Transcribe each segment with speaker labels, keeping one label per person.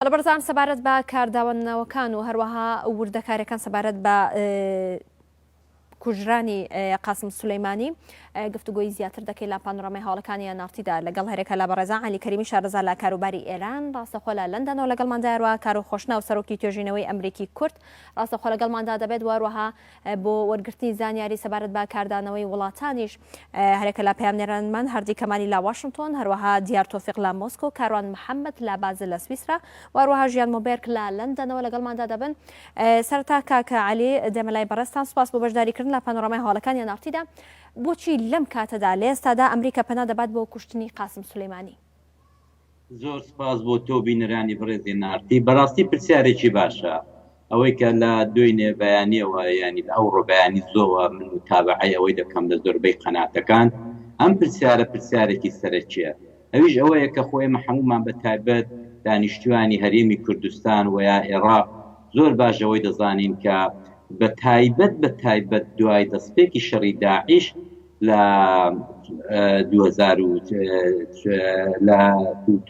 Speaker 1: بەڵێ بەڕێزان سەبارەت بە کارداوەنەوەکان و هەروەها وردەکاریەکان سەبارەت بە کوژرانی قاسم سولەیمانی گفتوگۆی زیاتر دەکەی لە پانۆرامای هەواڵەکانی ئەنارتیدا لەگەڵ هەرێکە لە بەڕێزان عەلی کەریمی شارەزا لە کاروباری ئێران ڕاستەخۆ لە لەندەنەوە لەگەڵماندا هەروەها کارۆ خۆشناو سەرۆکی توێژینەوەی ئەمریکی کورد ڕاستەخۆ لەگەڵماندا دەبێت و هەروەها بۆ وەرگرتنی زانیاری سەبارەت بە کاردانەوەی وڵاتانیش هەرێکە لە پەیامنێرانمان هەردی کەمالی لە واشنتۆن، هەروەها دیار تۆفیق لە مۆسکۆ، کاروان محەممەد لە بازل لە سویسرا و هەروەها ژیان مۆبێرک لە لەندەنەوە لەگەڵماندا دەبن. سەرەتا کاک عەلی دێمە لای بەڕێزتان، سوپاس بۆ بەشداریکردن لە پانۆرامای هەواڵەکانی ئەنارتیدا. بۆچی لەم کاتەدا لە ئێستادا ئەمریکا پەنا دەبات بۆ کوشتنی قاسم سولەیمانی؟
Speaker 2: زۆر سپاس بۆ تۆ بینەرانی بەڕێز ئێن ئاڕ تی. بەڕاستی پرسیارێکی باشە. ئەوەی کە لە دوێنێ بەیانیەوە یانی لە ئەوڕۆ بەیانی زۆوە من متابەعەی ئەوەی دەکەم لە زۆربەی قەناتەکان ئەم پرسیارە پرسیارێکی سەرەکیە. ئەویش ئەوەیە کە خۆ ئێمە هەموومان بە تایبەت دانیشتوانی هەرێمی کوردستان وە یا ئێڕاق زۆر باش ئەوەی دەزانین کە بە تایبەت بە تایبەت دوای دەستپێکی شەڕی داعش لە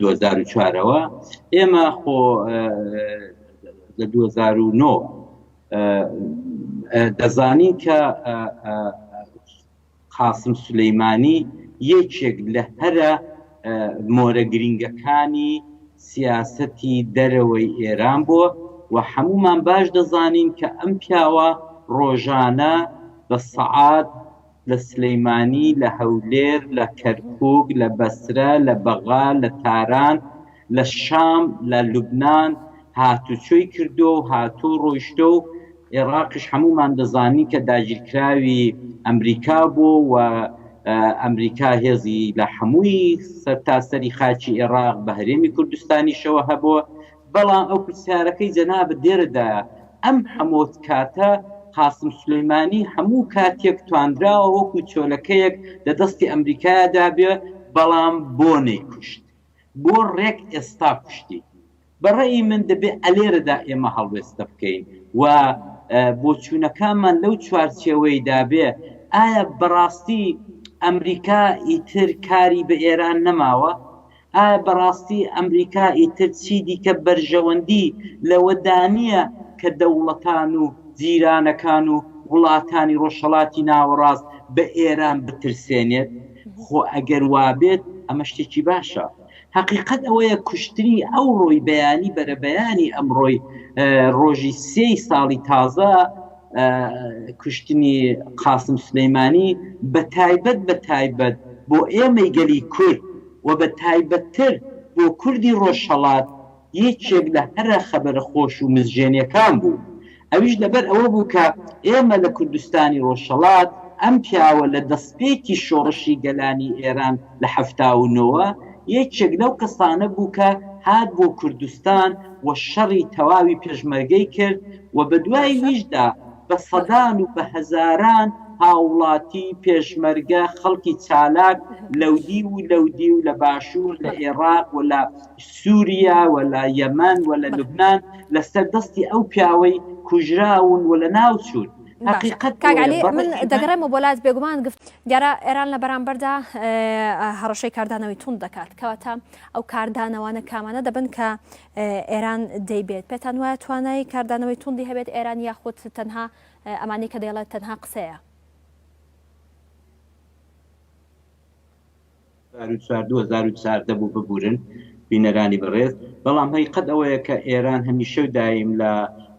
Speaker 2: 2004ەوە ئێمە خۆ لە 2009 دەزانین کە قاسم سولەیمانی یەکێک لە هەرە مۆرە گرینگەکانی سیاسەتی دەرەوەی ئێران بووە و هەموومان باش دەزانین کە ئەم پیاوە ڕۆژانە بە سەعات لە سلیمانی، لە هەولێر، لە کەرکوک، لە بەسرە، لە بەغا، لە تاران، لە شام، لە لوبنان هاتوچۆی کردووە و هاتوو و ڕۆیشتووە و ئێڕاقیش هەموومان دەزانین کە داگیرکراوی ئەمریکا بووە و ئەمریکا هێزی لە هەمووی سەرتاسەری خاکی ئێڕاق بە هەرێمی کوردستانیشەوە هەبووە. بەڵام ئەو پرسیارەکەی جەنابت لێرەدایە، ئەم هەموو کاتە قاسم سولەیمانی هەموو کاتێک توانراوە وەکو چۆلەکەیەک لە دەستی ئەمریکایا دابێ، بەڵام بۆ نەیکوشت؟ بۆ ڕێک ئێستا کوشتی؟ بە ڕەئی من دەبێ ئەلێرەدا ئێمە هەڵوێستە بکەین و بۆچوونەکانمان لەو چوارچێوەیدا بێ، ئایا بەڕاستی ئەمریکا ئیتر کاری بە ئێران نەماوە؟ ئایا بەڕاستی ئەمریکا ئیتر چیدیکە بەرژەوەندی لەوەدانییە کە دەوڵەتان و جیرانەکان و وڵاتانی ڕۆژهەڵاتی ناوەڕاست بە ئێران بترسێنێت؟ خۆ ئەگەر وابێت ئەمە شتێکی باشە. هەقیقەت ئەوەیە کوشتنی ئەوڕۆی بەیانی بەرەبەیانی ئەمڕۆی ڕۆژی سێی ساڵی تازە کوشتنی قاسم سولەیمانی بە تایبەت بە تایبەت بۆ ئێمەی گەلی کورد و بە تایبەتتر بۆ کوردی ڕۆژهەڵات یەکێک لە هەرە خەبەرە خۆش و مزژێنیەکان بوو. ئەویش لەبەر ئەوە بوو کە ئێمە لە کوردستانی ڕۆژهەڵات ئەم پیاوە لە دەسپێکی شۆڕشی گەلانی ئێران لە 79 وە یەکێک لەو کەسانە بوو کە هات بۆ کوردستان و شەڕی تەواوی پێشمەرگەی کرد و بە دوای ویشدا بە سەدان و بە هەزاران هاوڵاتی، پێشمەرگە، خەڵکی چالاک لەودیو و لەودیو لە باشوور، لە ئێڕاق و لە سووریا و لە یەمەن و لە لوبنان لەسەر دەستی ئەو پیاوەی کوژراون و لەناو چوون. هەقیقەت
Speaker 1: کاک عەلی من دەگەڕێمەوە بۆ لات بێگومان گفت دیارە ئێران لە بەرامبەردا هەڕەشەی کاردانەوەی توند دەکات کەواتە ئەو کاردانەوانە کامانە دەبن کە ئێران دەیبێت پێتان وایە توانای کاردانەوەی توندی هەبێت ئێران یاخود تەنها ئەمانەی کە دەیڵێت تەنها قسەیە؟
Speaker 2: 2014 بوو ببورن بینەرانی بەڕێز بەڵام هەقیقەت ئەوەیە کە ئێران هەمیشە و دایم لە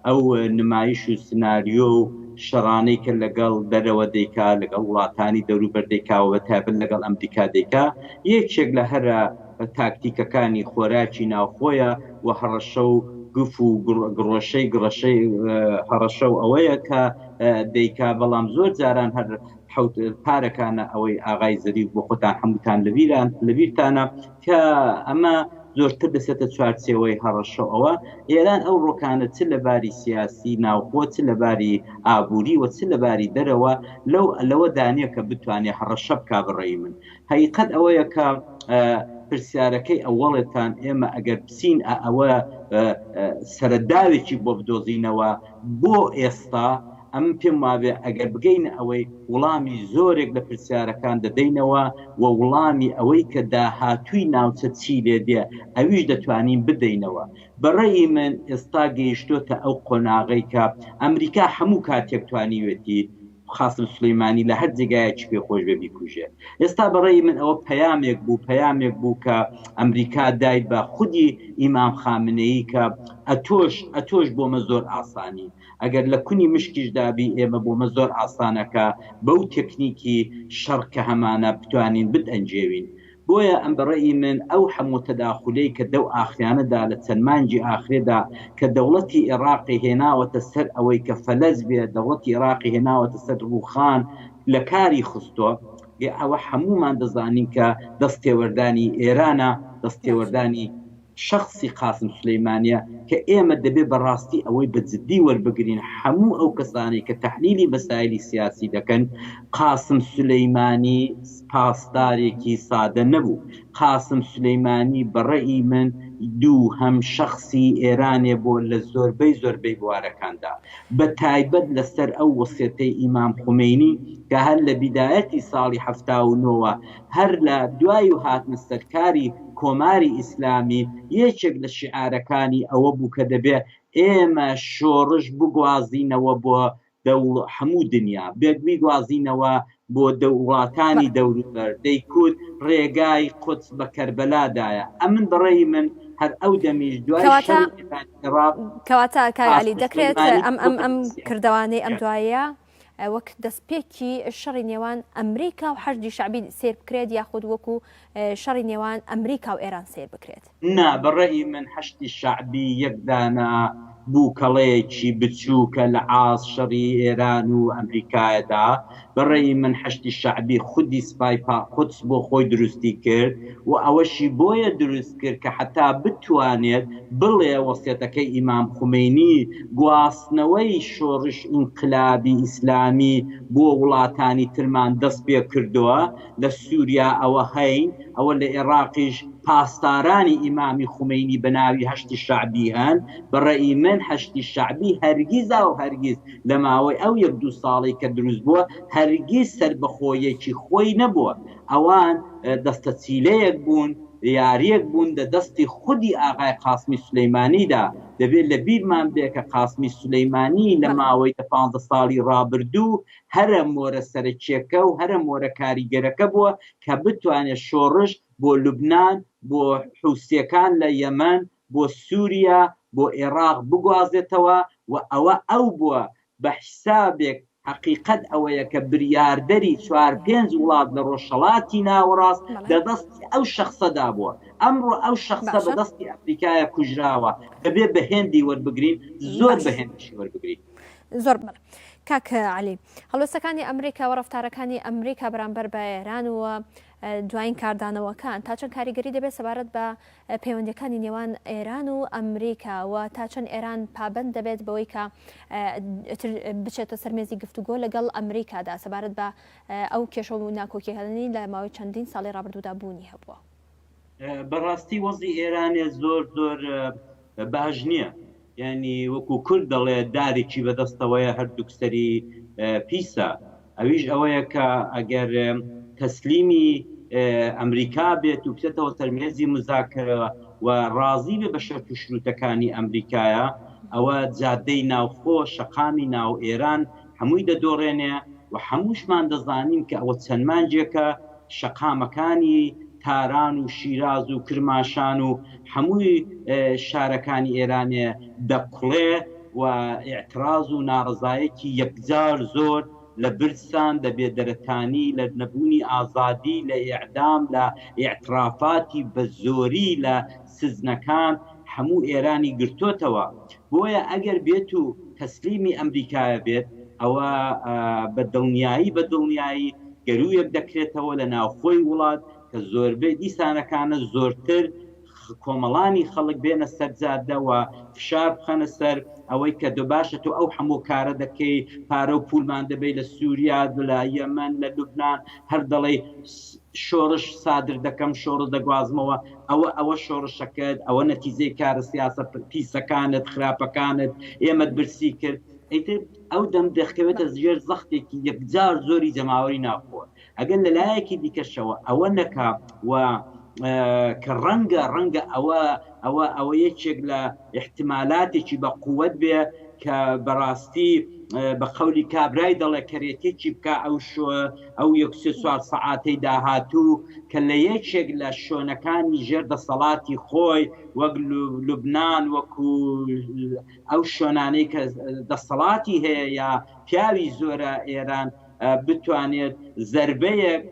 Speaker 2: ئەو نمایش و سناریۆ و شەڕانەی کە لەگەڵ دەرەوە دەیکا لەگەڵ وڵاتانی دەوروبەر دەیکا و بە تایبەت لەگەڵ ئەمریکا دەیکا یەکێک لە هەرە تاکتیکەکانی خۆراکی ناوخۆیە و هەڕەشە و گف و گڕۆشەی گڕەشەی هەڕەشە و ئەوەیە کە دەیکا بەڵام زۆر جاران هەر حوت پارەکانە ئەوەی ئاغای زەریف بۆ خۆتان هەمووتان لەبیران لەبیرتانە کە ئەمە زۆرتر دەچێتە چوارچێوەی هەڕەشە ئەوە ئێران ئەو ڕۆکانە چ لە باری سیاسی ناوخۆ چ لە باری ئابووری و چ لە باری دەرەوە لەو لەوە دانیە کە بتوانێ هەڕەشە بکا بڕێی من هەقیقەت ئەوەیە کە پرسیارەکەی ئەوەڵێتان ئێمە ئەگەر بچین ئەوە سەرەداوێکی بۆ بدۆزینەوە بۆ ئێستا. ئەمن پێم وابێ ئەگەر بگەینە ئەوەی وڵامی زۆرێک لە پرسیارەکان دەدەینەوە و وڵامی ئەوەی کە داهاتووی ناوچە چی لێ دێ ئەویش دەتوانین بدەینەوە. بە ڕەئی من ئێستا گەیشتۆتە ئەو قۆناغەی کە ئەمریکا هەموو کاتێک توانیوێتی قاسم سولەیمانی لە هەر جێگایەکی پێ خۆش بێ بیکوژێ. ئێستا بە ڕەئی من ئەوە پەیامێک بوو، پەیامێک بوو کە ئەمریکا دای بە خودی ئیمام خامنەیی کە ئەتۆش ئەتۆش بۆ مە زۆر ئاسانی. ئەگەر لە کونی مشکیشدا بی ئێمە بۆ مە زۆر ئاسانە کە بەو تەکنیکی شەڕ کە هەمانە بتوانین بتئەنجێوین. بۆیە ئەم بە ڕەئی من ئەو حەموو تەداخولەی کە دەو ئاخریانەدا لە چەند مانگی ئاخرێدا کە دەوڵەتی ئێڕاقی هێناوەتە سەر ئەوەی کە فەلەج بێ دەوڵەتی ئێڕاقی هێناوەتە سەر ڕووخان لە کاری خستۆ گێ ئەوە حەموومان دەزانین کە دەست تێوەردانی ئێرانە دەست تێوەردانی شەخسی قاسم سولەیمانیە کە ئێمە دەبێ بە ڕاستی ئەوەی بە جدی وەربگرین حەموو ئەو کەسانەی کە تەحلیلی مەسایلی سیاسی دەکەن قاسم سولەیمانی پاسدارێکی سادە نەبوو قاسم سولەیمانی بە ڕەئی من دووهەم شەخسی ئێرانێ بۆ لە زۆربەی زۆربەی بوارەکاندا بە تایبەت لە سەر ئەو وەسێتەی ئیمام خومەینی کە هەر لە بیدایەتی ساڵی 79 وە هەر لە دوای و هاتنە سەرکاری کۆماری ئیسلامی یەکێک لە شیعارەکانی ئەوە بوو کە دەبێ ئێمە شۆڕش بگوازینەوە بۆ دەوڵ هەموو دنیا بێت بیگوازینەوە بۆ وڵاتانی دەوروبەر دەیکوت ڕێگای قودس بە کەربەلادایە ئەمن بەڕێی من هەر ئەو دەمیش دوای شەڕی عێراق
Speaker 1: کەواتە کاک عەلی دەکرێت ئەم ئەم ئەم کردەوانەی ئەم دوایە وەک دەستپێکی شەڕی نێوان ئەمریکا و حەشدی شەعبی سەیر بکرێت یاخود وەکو شەڕی نێوان ئەمریکا و ئێران سەیر بکرێت؟
Speaker 2: نا، بە ڕەئی من حەشدی شەعبی یەک دانە بووکەڵەیەکی بچووکە لە عاست شەڕی ئێران و ئەمریکایەدا. بە ڕەئی من حەشدی شەعبی خودی سپای پا قودس بۆ خۆی دروستی کرد و ئەوەشی بۆیە دروست کرد کە حەتا بتوانێت بڵێ وەسیەتەکەی ئیمام خومەینی گواستنەوەی شۆڕش ئینقلابی ئیسلامی بۆ وڵاتانی ترمان دەست پێ کردوە لە سوریا ئەوە هەین ئەوە لە ئێڕاقیش پاسدارانی ئیمامی خومەینی بە ناوی هەشتی شەعبی هەن بە ڕەئی من حەشدی شەعبی هەرگیزا و هەرگیز لە ماوەی ئەو یەک دوو ساڵەی کە دروست بووە هەرگیز سەربەخۆیەکی خۆی نەبووە ئەوان دەستەچیلەیەک بوون یاریەک بوون دە دەستی خودی ئاغای قاسمی سولەیمانیدا، دەبێ لە بیرمان بێ کە قاسمی سولەیمانی لە ماوەی دە پانزە ساڵی ڕابردوو هەرە مۆرە سەرەکیەکە و هەرە مۆرە کاریگەرەکە بووە کە بتوانێ شۆڕش بۆ لوبنان، بۆ حوسیەکان لە یەمەن، بۆ سوریا، بۆ ئێڕاق بگوازێتەوە و ئەوە ئەو بووە بە حیسابێک حەقیقەت ئەوەیە کە بریاردەری چوار پێنج وڵات لە ڕۆژهەڵاتی ناوەڕاست دە دەستی ئەو شەخسەدا بووە. ئەمڕۆ ئەو شەخسە بە دەستی ئەمریکایە کوژراوە. دەبێ بە هێندی وەربگرین، زۆر بە هێندیشی وەربگرین.
Speaker 1: زۆر بەڵێ. کاک عەلی، هەڵوێستەکانی ئەمریکا و ڕەفتارەکانی ئەمریکا بەرامبەر بە ئێران و دوایین کاردانەوەکان تا چەند کاریگەری دەبێت سەبارەت بە پەیوەندیەکانی نێوان ئێران و ئەمریکا و تا چەند ئێران پابەند دەبێت بەوەی کە بچێتە سەر مێزی گفتوگۆ لەگەڵ ئەمریکادا سەبارەت بە ئەو کێشە و ناکۆکیەکانی لە ماوەی چەندین ساڵی ڕابردوودا بوونی هەبووە.
Speaker 2: بەڕاستی وەزی ئێرانێ زۆر زۆر باش نییە. یانی وەکو کورد دەڵێ دارێکی بەدەستەوەیە هەردووک سەری پیسە ئەویش ئەوەیە کە ئەگەر تەسلیمی ئەمریکا بێت و بچێتەوە سەر مێزی مزاکرە و ڕازی بێ بە شەرت و شروتەکانی ئەمریکایە ئەوە جادەی ناوخۆ شەقامی ناو ئێران هەمووی دەدۆڕێنێ و هەمووشمان دەزانین کە ئەوە چەند مانگێکە شەقامەکانی تاران و شیراز و کرماشان و هەمووی شارەکانی ئێرانێ دەکوڵێ و ئیعتراز و ناڕەزایەکی یەکجار زۆر لە برسان، لە بێدەرەتانی، لە نەبوونی ئازادی، لە ئێعدام، لە ئیعترافاتی بە زۆری لە سجنەکان هەموو ئێرانی گرتۆتەوە. بۆیە ئەگەر بێت و تەسلیمی ئەمریکایە بێت ئەوە بە دڵنیایی بە دڵنیایی گەروویەک دەکرێتەوە لە ناوخۆی وڵات کە زۆربەی دیسانەکانە زۆرتر کۆمەڵانی خەڵک بێنە سەر جادە و فشار بخەنە سەر ئەوەی کە دۆ باشە تۆ ئەو حەموو کارە دەکەی پارە و پوولمان دەبەی لە سووریا لە یەمەن لە لوبناان هەر دەڵێی شۆڕش سادر دەکەم شۆڕش دەگوازمەوە ئەوە ئەوە شۆڕشەکەت ئەوە نەتیجەی کارە سیاسە پیسەکانت خراپەکانت ئێمەت برسی کرد. ئیتر ئەو دەم دەخکەوێتە ژێر زەختێکی یەکجار زۆری جەماوەری ناوخۆ. ئەگەر لە لایەکی دیکەشەوە ئەوە نەکا و کە ڕەنگە ڕەنگە ئەوە ئەوە ئەوە یەکێک لە ئیحتمالاتێکی بە قووەت بێ کە بەڕاستی بە قەولی کابرای دەڵێ کەرێتێکی بکا ئەو شۆ ئەو یەک سێ چوار سەعاتەی داهاتوو کە لە یەکێک لە شۆنەکانی ژێر دەسەڵاتی خۆی وەک لوبنان وەکو ئەو شۆنانەی کە دەسەڵاتی هەیە یا پیاوی زۆرە ئێران بتوانێت زەربەیەک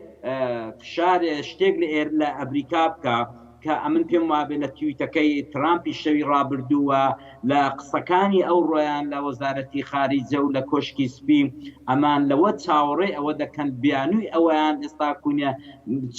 Speaker 2: فشار شتێک لە ئێر لە ئەمریکا بکا کە ئەمن پێم وابێ لە تویتەکەی ترامپی شەوی ڕابردووە لە قسەکانی ئەو ڕۆیان لە وەزارەتی خاریجە و لە کۆشکی سپی ئەمان لەوە چاوەڕێ ئەوە دەکەن بیانووی ئەویان ئێستا کونە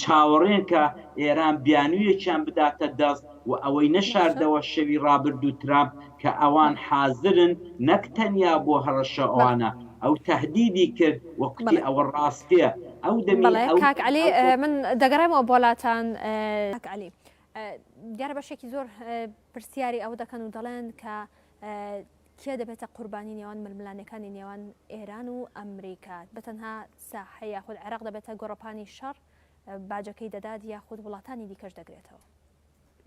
Speaker 2: چاوەڕێن کە ئێران بیانوویەکیان بداتە دەست و ئەوەی نەشاردەوە شەوی ڕابردوو ترامپ کە ئەوان حازرن نەک تەنیا بۆ هەڕەشە ئەوانە ئەو تەهدیدی کرد و کوتی ئەوە ڕاستیە ئەو دەمی
Speaker 1: بەڵێ
Speaker 2: ئەو
Speaker 1: کاک عەلی من دەگەڕێمەوە بۆ لاتان کاک عەلی دیارە بەشێکی زۆر پرسیاری ئەوە دەکەن و دەڵێن کە کێ دەبێتە قوربانی نێوان ململانێکانی نێوان ئێران و ئەمریکا بەتەنها ساحە یاخود عێراق دەبێتە گۆڕەپانی شەڕ باجەکەی دەدات یاخود وڵاتانی دیکەش دەگرێتەوە؟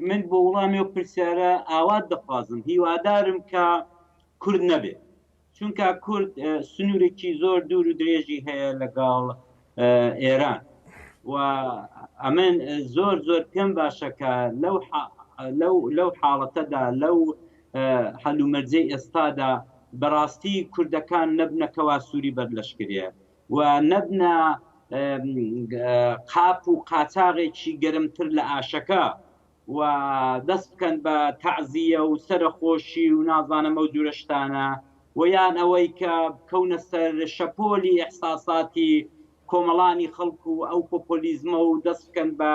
Speaker 2: من بۆ وڵامی ئەو پرسیارە ئاوات دەخوازم، هیوادارم کە کورد نەبێ، چونکە کورد سنوورێکی زۆر دوور و درێژی هەیە لەگەڵ ئێران و ئەمن زۆر زۆر پێم باشە کە لەو لەو لەو حاڵەتەدا لەو هەلومەرجەی ئێستادا بەڕاستی کوردەکان نەبنە کەواسووری بەرلەشکرێ و نەبنە قاپ و قاچاغێکی گەرمتر لە ئاشەکە و دەست بکەن بە تەعزیە و سەرەخۆشی و نازانم ئەو جورە شتانە و یان ئەوەی کە بکەونە سەر شەپۆلی ئیحساساتی کۆمەڵانی خەڵک و ئەو پۆپۆلیزمە و دەست بکەن بە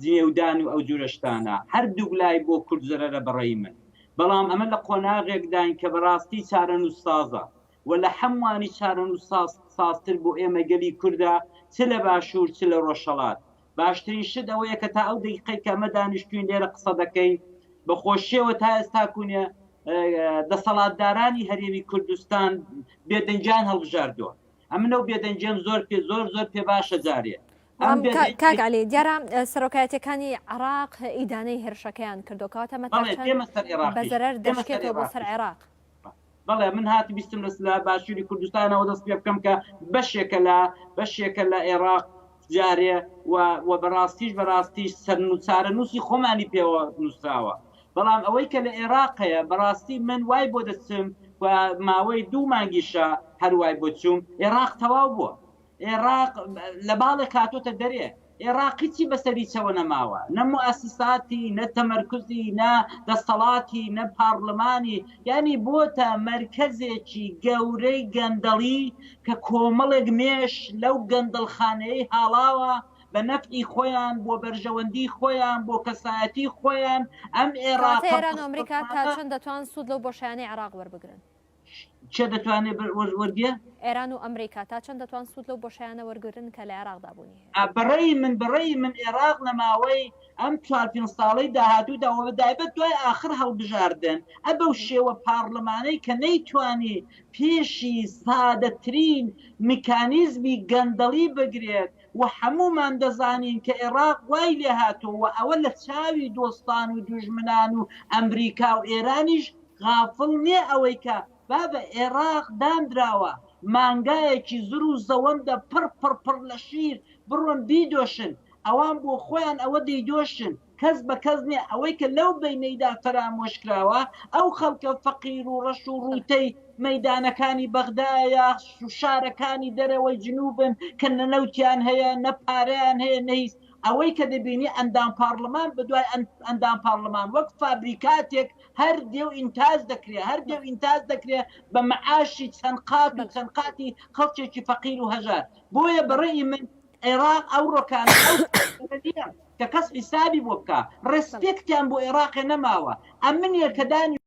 Speaker 2: جنێودان و ئەو جورە شتانە. هەردووک لای بۆ کورد زەرەرە بەڕەی من. بەڵام ئەمە لە قۆناغێکداین کە بەڕاستی چارەنووسسازە. و لە هەمووانی چارەنووسسازتر بۆ ئێمە گەلی کوردە چ لە باشوور چ لە ڕۆژهەڵات. باشترین شت ئەوەیە کە تا ئەو دەقیقەی کە ئەمە دانیشتووین لێرە قسە دەکەین بە خۆشیەوە تا ئێستا کونێ دەسەڵاتدارانی هەرێمی کوردستان بێدەنگیان هەڵبژاردووە. ئەمن ئەو بێدەنگیەم زۆر پێ زۆر زۆر پێ باشە جارێ. ئەم بێدەنگی
Speaker 1: کاک عەلی دیارە سەرۆکایەتیەکانی عێراق ئیدانەی هێرشەکەیان کردووە کەواتە مەتا
Speaker 2: بەڵێ
Speaker 1: چەند
Speaker 2: دێمە سەر
Speaker 1: بە
Speaker 2: عێراقیش
Speaker 1: زەرەر
Speaker 2: دێمە سەر
Speaker 1: دەشکێتەوە بۆ سەر
Speaker 2: عێراقیش.
Speaker 1: عێراق.
Speaker 2: بەڵێ من هات بیستم لە لە باشووری کوردستانەوە دەست پێ بکەم کە بەشێکە لە بەشێکە لە عێراق جارێ و و بەڕاستیش بەڕاستیش سەرنوچارەنووسی خۆمانی پێوە نووسراوە بەڵام ئەوەی کە لە عێراق هەیە بەڕاستی من وای بۆ دەچم و ماوەی دوو مانگیشە هەر وای بۆ چووم عێراق تەواو بووە عێراق لە باڵێک هاتۆتە دەرێ، عێراق هیچی بەسەر هیچەوە نەماوە، نە موئەسساتی، نە تەمەرکوزی، نە دەستەڵاتی، نە پاڕلمانی، یانی بۆتە مەرکەزێکی گەورەی گەندەڵی کە کۆمەڵێک مێش لەو گەندەڵخانەیەی هاڵاوە بە نەفعی خۆیان، بۆ بەرژەوەندی خۆیان، بۆ کەسایەتی خۆیان، ئەم
Speaker 1: کەواتە
Speaker 2: عێراقە
Speaker 1: ئێران و ئەمریکا تا
Speaker 2: پڕ
Speaker 1: چەند دەتوان سوود لەو بۆشایانەی عێراق وەربگرن؟
Speaker 2: کێ دەتوانێت وەرگێ؟
Speaker 1: ئێران و ئەمریکا تا چەند دەتوان سوود لەو بۆشایانە وەرگرن کە لە عێراقدا بوونی هەیە؟
Speaker 2: بەڕەی من بەڕەی من ئێراق لە ماوەی ئەم چوار پێنج ساڵەی داهاتوودا و بەتایبەت دوای ئاخر هەڵبژاردن ئە بەو شێوە پاڕلمانەی کە نەیتوانی پێشی سادەترین میکانیزمی گەندەڵی بگرێت و هەموومان دەزانین کە ئێراق وای لێهاتووە و ئەوە لە چاوی دۆستان و دوژمنان و ئەمریکا و ئێرانیش غافڵ نیە ئەوەی کە بابە ئێراق داندراوە مانگایەکی زر و زەوەندە پڕ پڕ پڕ لە شیر بڕۆن بیدۆشن ئەوان بۆ خۆیان ئەوە دەیدۆشن کەس بە کەس نیە ئەوەی کە لەو بەینەیدا فەرامۆش کراوە ئەو خەڵکە فەقیر و ڕەش و ڕووتەی مەیدانەکانی بەغدایە شارەکانی دەرەوەی جنوبن کە نە نەوتیان هەیە نە پارەیان هەیە نە هیچ ئەوەی کە دەبینی ئەندام پارلمان بەدوای ئەندام پارلمان وەک فابریکاتێک هەر دێ و ئینتاج دەکرێ هەر دێ و ئینتاج دەکرێ بە مەعاشی چەند قات و چەند قاتی خەڵکێکی فەقیر و هەژار بۆیە بە ڕەئی من عێراق ئەو ڕۆکانە ئەو نییە کە کەس حیسابی بۆ بکا ڕێسپێکتیان بۆ عێراقێ نەماوە ئەمنێ کە دانی.